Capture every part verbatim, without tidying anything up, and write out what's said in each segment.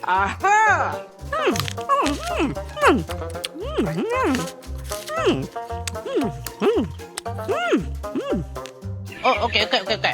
Aha! Oh, okay, okay, okay, okay.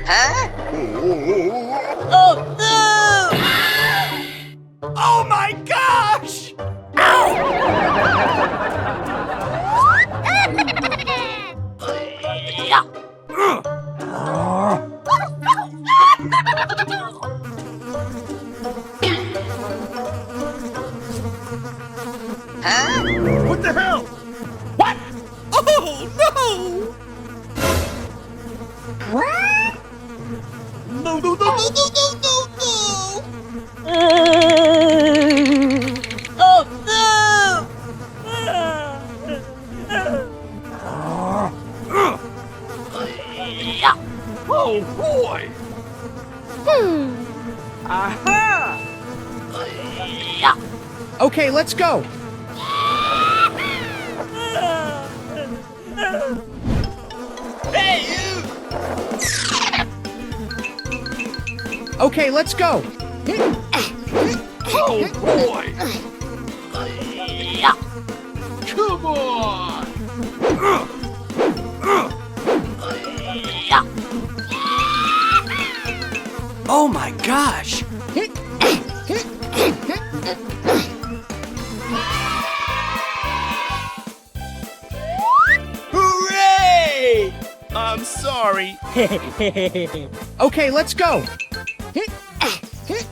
Huh? Oh, no! Oh my gosh! Ow! Huh? What the hell? What? Oh, no! What? No, no, no, no, no, no, no! Oh, no! Oh, boy! Hmm. Aha! Okay, let's go. Hey, you! Okay, let's go. Oh, boy! Come on! Oh my gosh! Hooray! I'm sorry. Okay, let's go.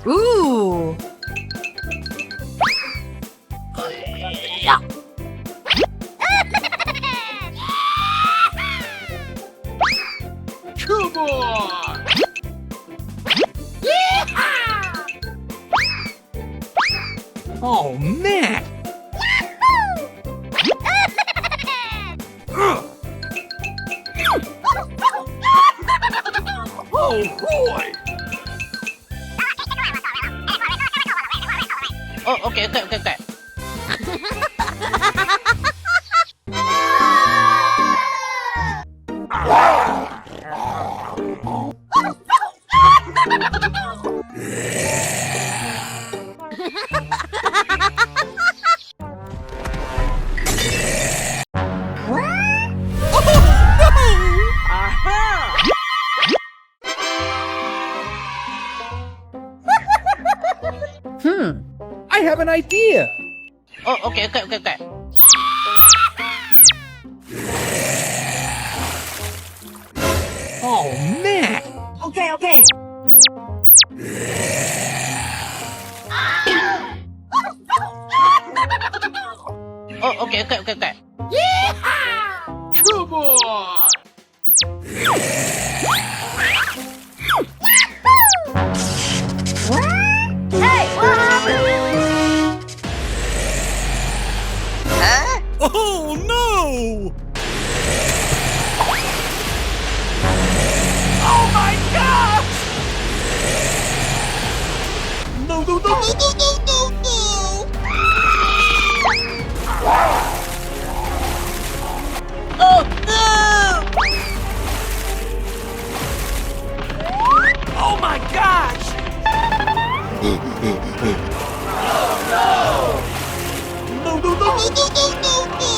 Ooh. Come on! Yeehaw! Oh, man! Oh, boy! Oh, okay, okay, okay, okay. Hmm, I have an idea. Oh, okay, okay, okay, okay. Oh, man. Okay, okay. Oh, okay, okay, okay, okay. Yeehaw! Come on! Hey, what happened? Huh? Oh, no! Oh my gosh! No, no, no, no, no, no, no, no! Oh, no! Oh my gosh! No, no, no, no, no, no, no!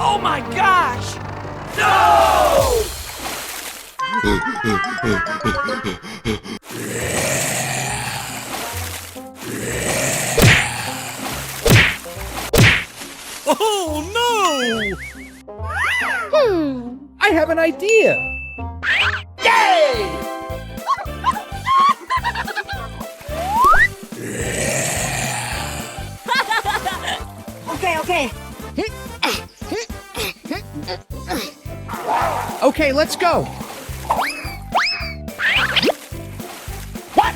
Oh my gosh! No! Oh, no! Hmm, I have an idea! Yay! Okay, okay. Okay, let's go. What?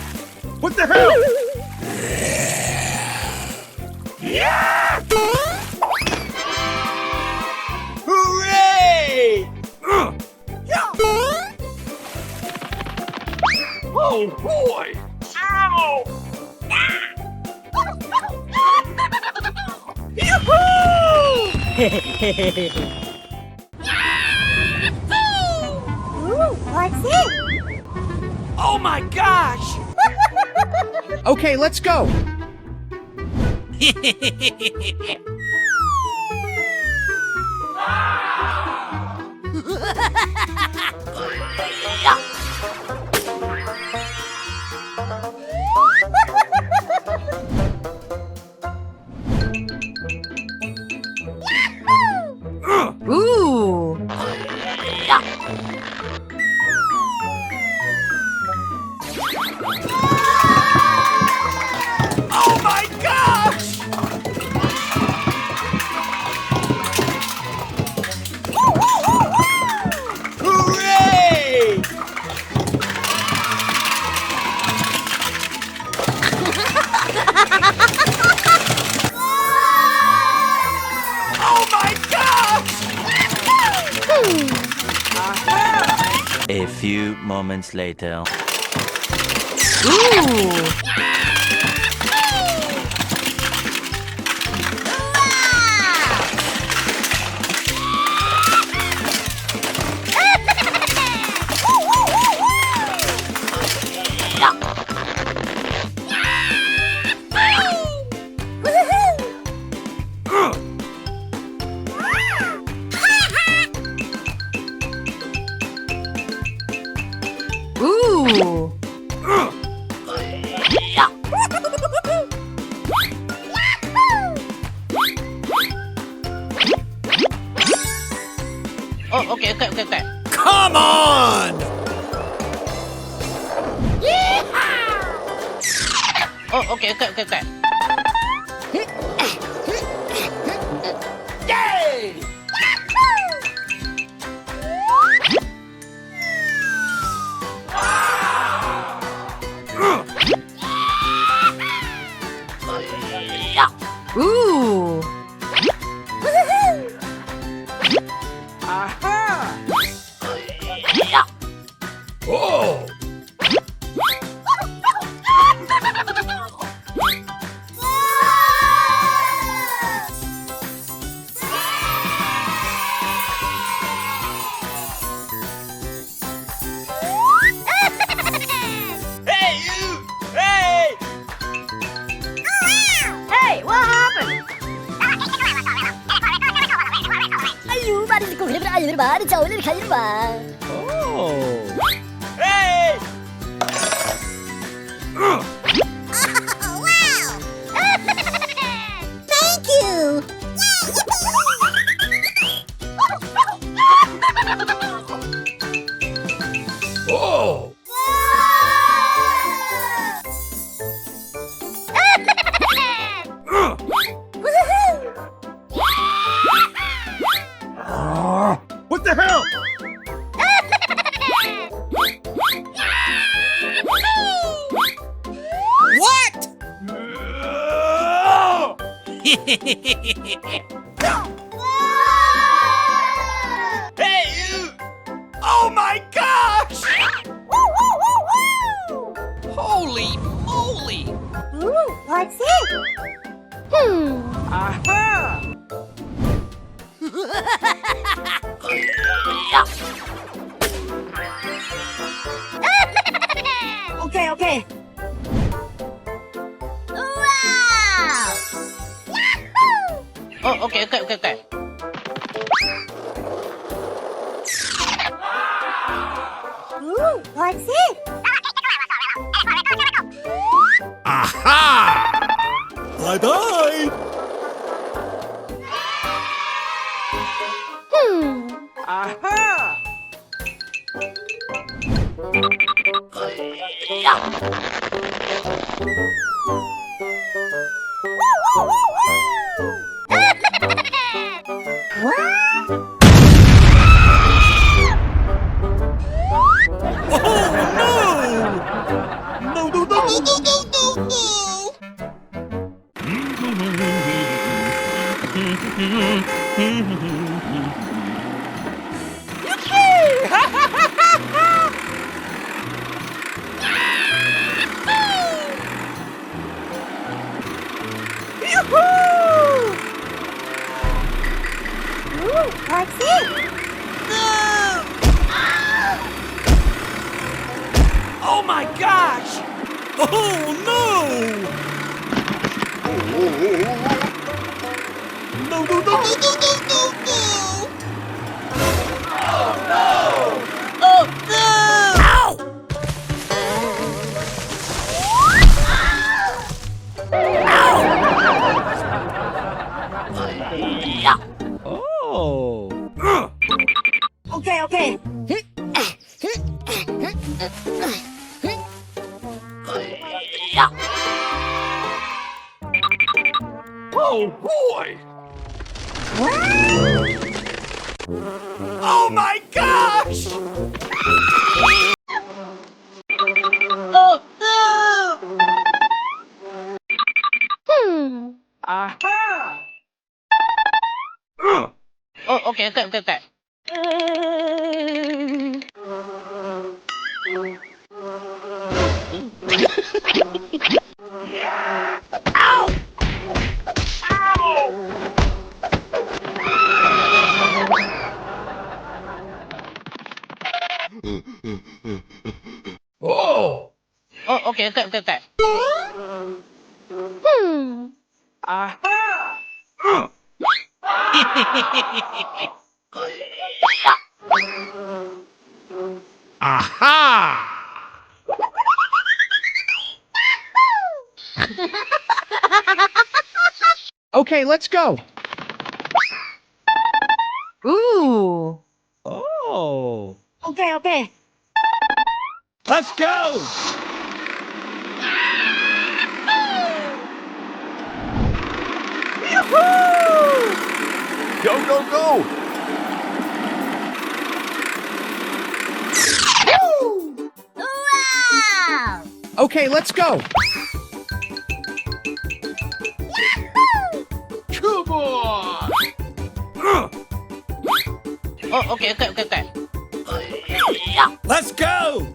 What the hell? Yeah! Hooray! Yeah! Oh boy! Ow! Yoo-hoo! Ooh, what's it? Oh my gosh! Okay, let's go. Ooh. Oh my gosh! Hooray! Oh my gosh! A few moments later. Ooh. Ooh. Oh, okay, okay, okay, okay. Come on! Oh, okay, okay, okay, okay. Yay! Ooh. Aha! Oh! Hey, you! Hey! Hey, what happened? Ayu, mari ko khayr, ayu, mari, chawle khayr ba. Oh. Hey! Oh, wow! Thank you! Oh! What the hell? What? Hey, you! Oh my gosh! Holy moly! Ooh, what's it? Hmm. Aha! Okay, okay. Wow! Yahoo! Oh, okay, okay, okay, okay. Ooh, Oh, no! No, no, no, no, no, no, no, no! Yoo-hoo! Ooh, what's it? No! Oh my gosh! Oh no! No, no, no, no, no, no, no! Oh no! Oh no! Ow! Oh! Okay, okay. Oh boy! Oh my gosh! Oh no! Hmm. Aha! Oh, okay, okay, okay, okay. Oh! Oh, okay, okay, okay, okay. Hmm. Aha! Aha! Okay, let's go. Ooh. Oh. Okay, okay. Let's go! Yoo-hoo! Go, go, go! Wow! Okay, let's go. Yahoo! Come on! Oh, okay, okay, okay, okay. Let's go!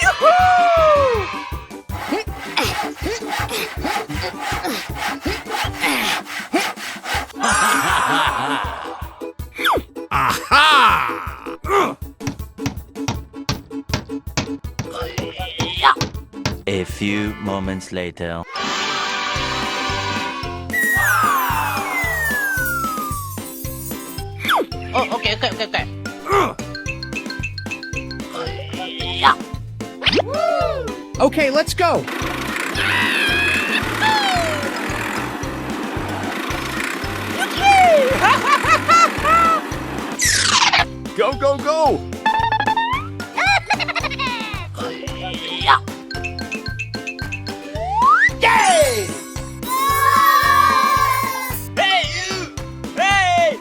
Yahoo! Aha! A few moments later. Oh, okay, okay, okay, okay. Okay, let's go. Go, go, go! Yay! Hey, you! Hey!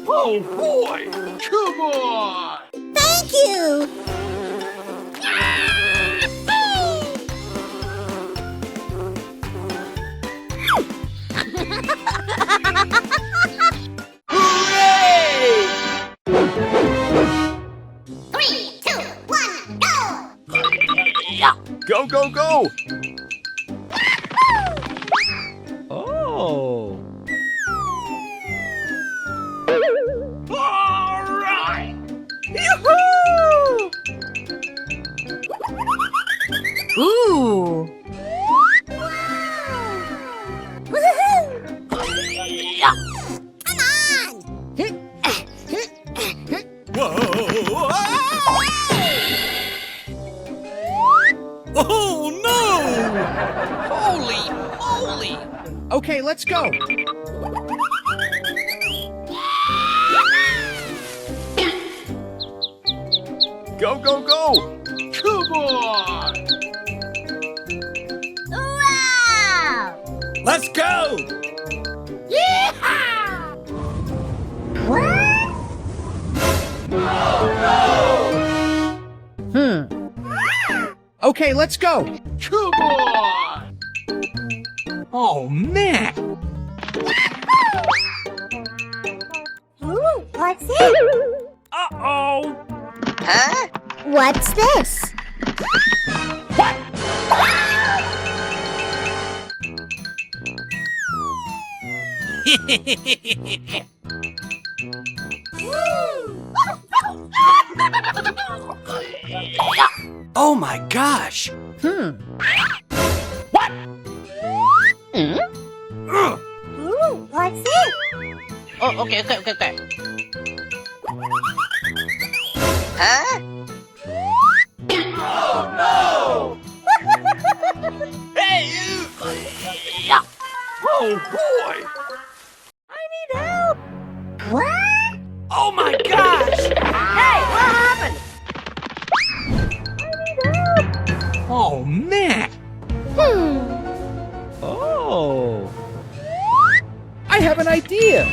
Oh boy! Come on! Thank you! Hooray! Three, two, one, go! Go, go, go! Oh! All right! Yoo-hoo! Ooh! Woohoo! Come on! Whoa! Oh no! Holy moly! Okay, let's go. Go, go, go! Come on! Wow! Let's go! Yeehaw! What? Hmm. Okay, let's go. Come on! Oh, man! Ooh, what's it? Uh-oh! Huh? What's this? What? Oh my gosh! Hmm. What? Hmm? Ooh, what's it? Oh, okay, okay, okay, okay. Huh? Oh, no! Hey! Oh, boy! I need help! What? Oh my gosh! Hey, what happened? I need help! Oh, man! Hmm. Oh. I have an idea!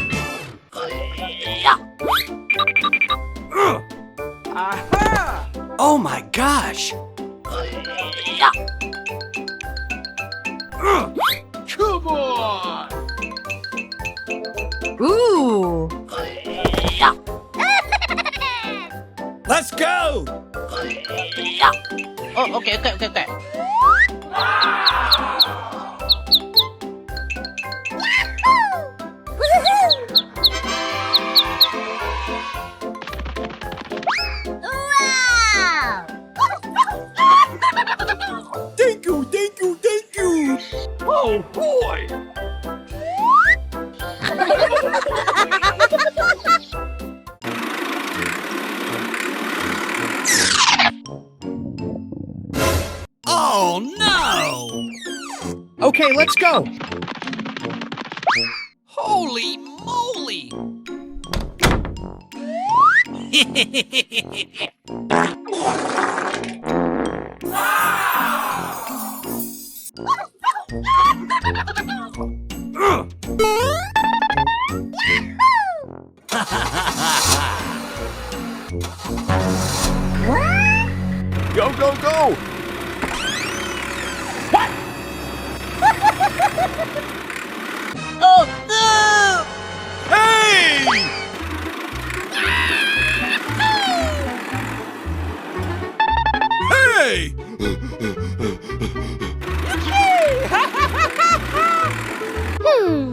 Aha! Oh my gosh! Come on! Ooh! Let's go! Oh, okay, okay, okay, okay. Woohoo! Wow! Thank you, thank you, thank you. Oh, boy. Oh, no! Okay, let's go. Holy moly! Go, go, go! What? Oh, no! Hey! Hey! Hmm.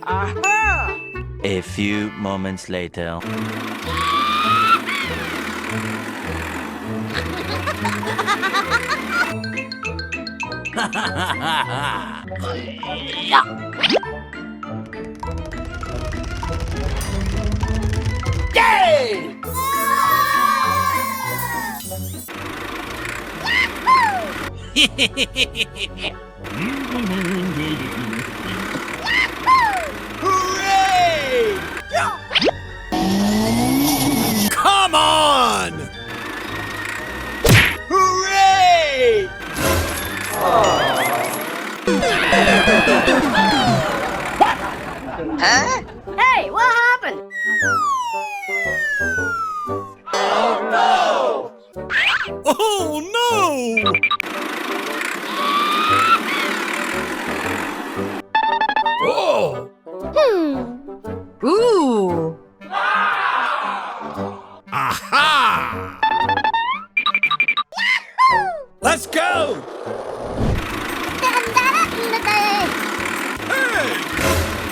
Aha! A few moments later. Yay! Hooray! Come on! Hooray! What? Huh? Hey, what happened? Oh no! Oh no! Oh! Hmm. Ooh. Aha! Let's go! Hey!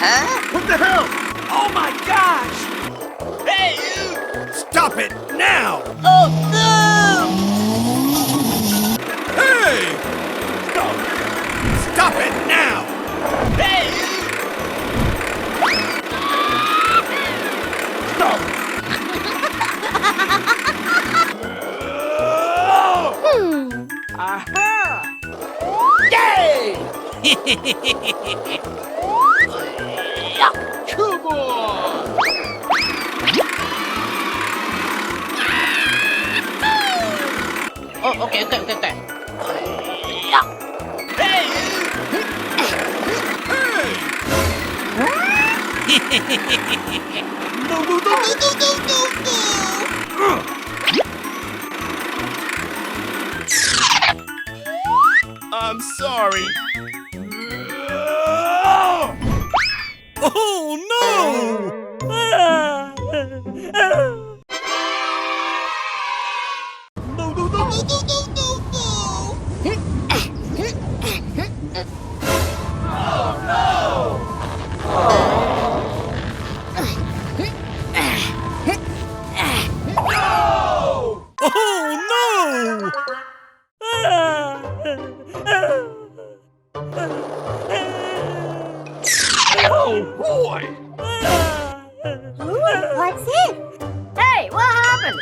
Huh? What the hell? Oh my gosh! Hey, you! Stop it now! Oh no! Hey! Stop! Stop it now! Hey! Stop! Hmm. Aha! Yay! Come on! Okay, okay, okay, okay. No, no, no, no, no, no, no, no. I'm sorry. Oh, no! No, no, no, no, no, no! Oh, no! No! Oh, no! Oh, boy! Ooh, what's it? Hey, what happened?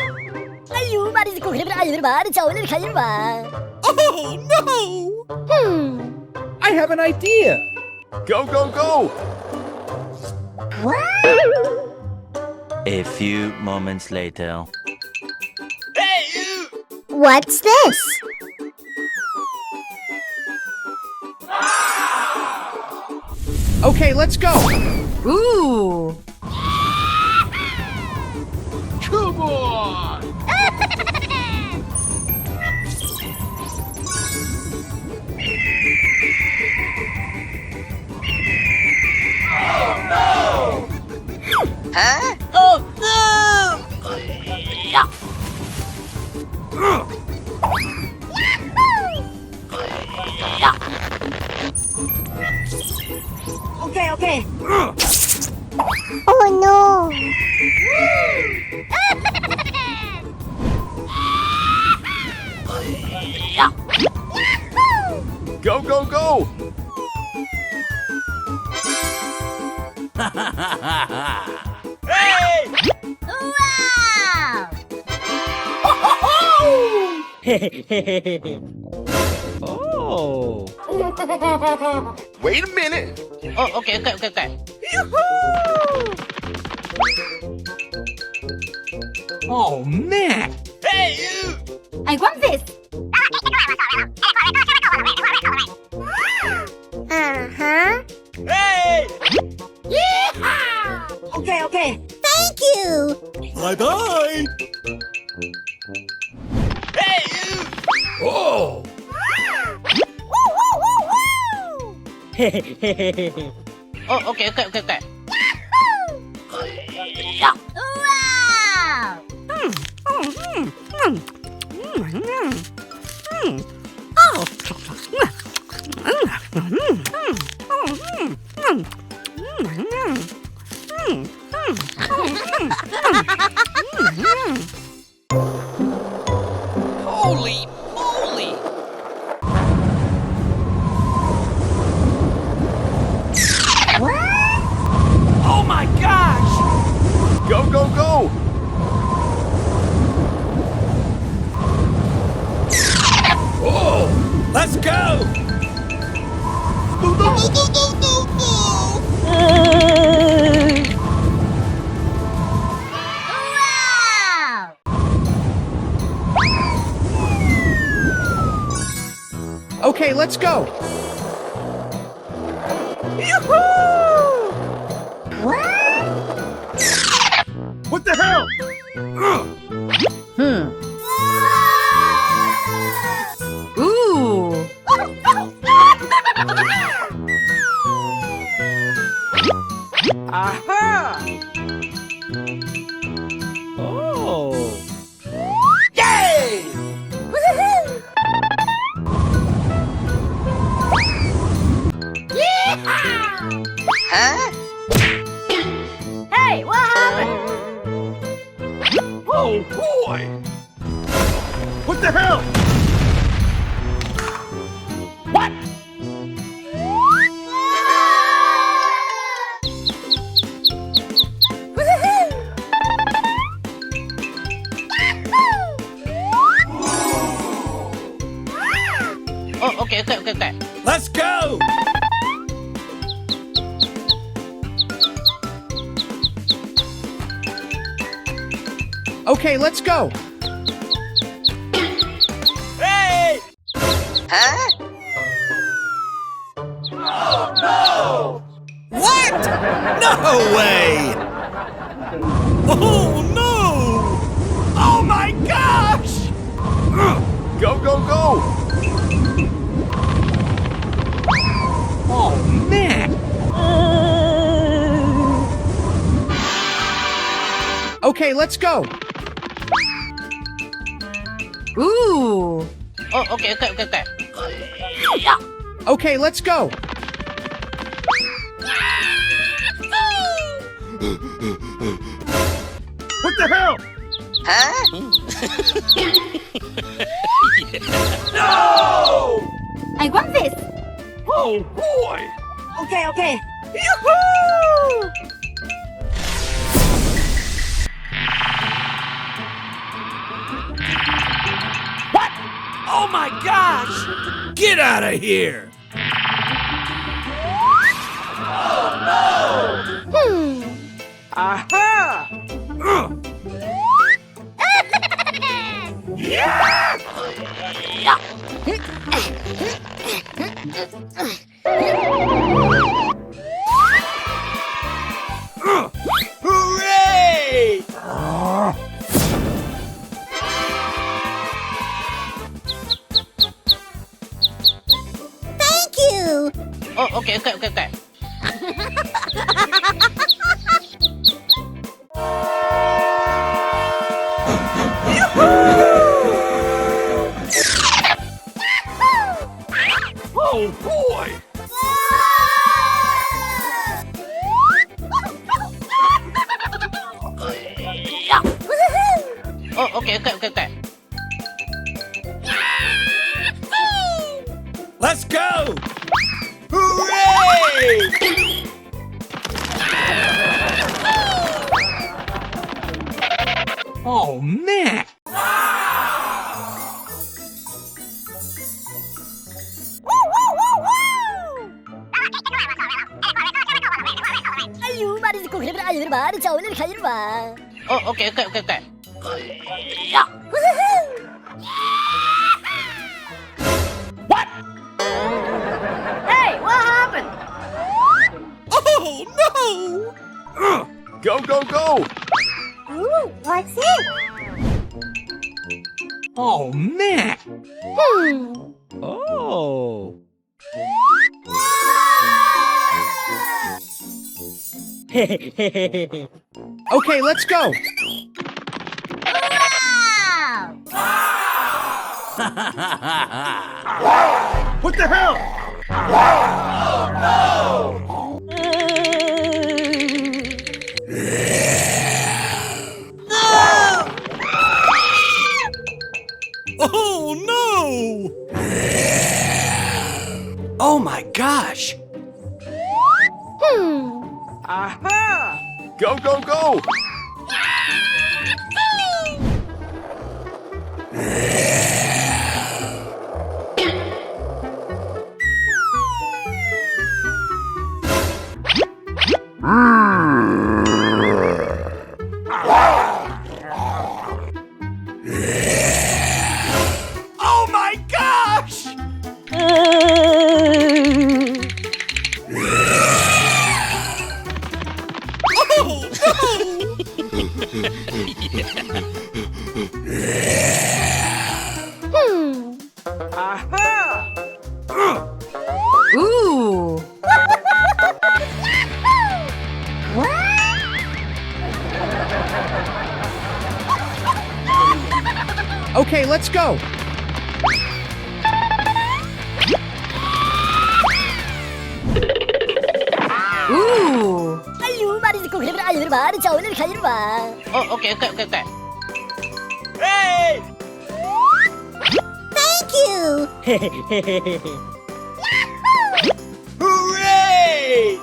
Are you ready to cook? Are you ready to cook? Oh, no! Hmm. I have an idea. Go, go, go! What? A few moments later. Hey, you! What's this? Okay, let's go. Ooh. Come on! Oh, no! Huh? Oh, no! Okay, okay. Oh, no. Go, go, go! Hey! Wow! Oh. Wait a minute. Oh, okay, okay, okay, okay. Yoo-hoo! Oh, man. Hey, you! I want this. Uh-huh. Hey! Yeehaw! Okay, okay. Thank you. Bye-bye. Hey, you! Oh! Woo, woo, woo, woo! Oh, okay, okay, okay, okay. Wow! Holy moly! What? Oh my gosh! Go, go, go! Oh, let's go! No, no, no, no, no, no, no! Wow! Okay, let's go. Yoo-hoo! What? What the hell? Hmm. Ooh. Aha! Oh. Yay! Woohoo! Yeehaw! Huh? Hey, what happened? Oh, boy! What the hell? What? Oh, okay, okay, okay, okay. Let's go! Okay, let's go. Hey! Huh? Oh, no! What? No way! Oh, no! Oh, my gosh! Go, go, go! Oh, man! Okay, let's go! Ooh. Oh, okay, okay, okay, okay. Okay, let's go. What the hell? Huh? No! I want this. Oh, boy! Okay, okay. Yoo-hoo! What? Oh my gosh! Get out of here! Oh no! Hmm. Aha! Hooray! Thank you! Oh, okay, okay, okay, okay. Oh, boy! Oh, okay, okay, okay, okay. Let's go! Hooray! Oh, man! Oh, okay, okay, okay, okay. What? Hey, what happened? Oh, no! Go, go, go! Ooh, what's it? Oh, man! Hmm. Oh. Okay, let's go. What the hell? Oh, no! Oh my gosh! Hmm. Aha! Go, go, go! Oh my gosh! Oh, no! Hmm. Aha! Ooh. Okay, let's go. Ooh. Oh, okay, okay, okay, okay. Hey! Thank you! Hooray!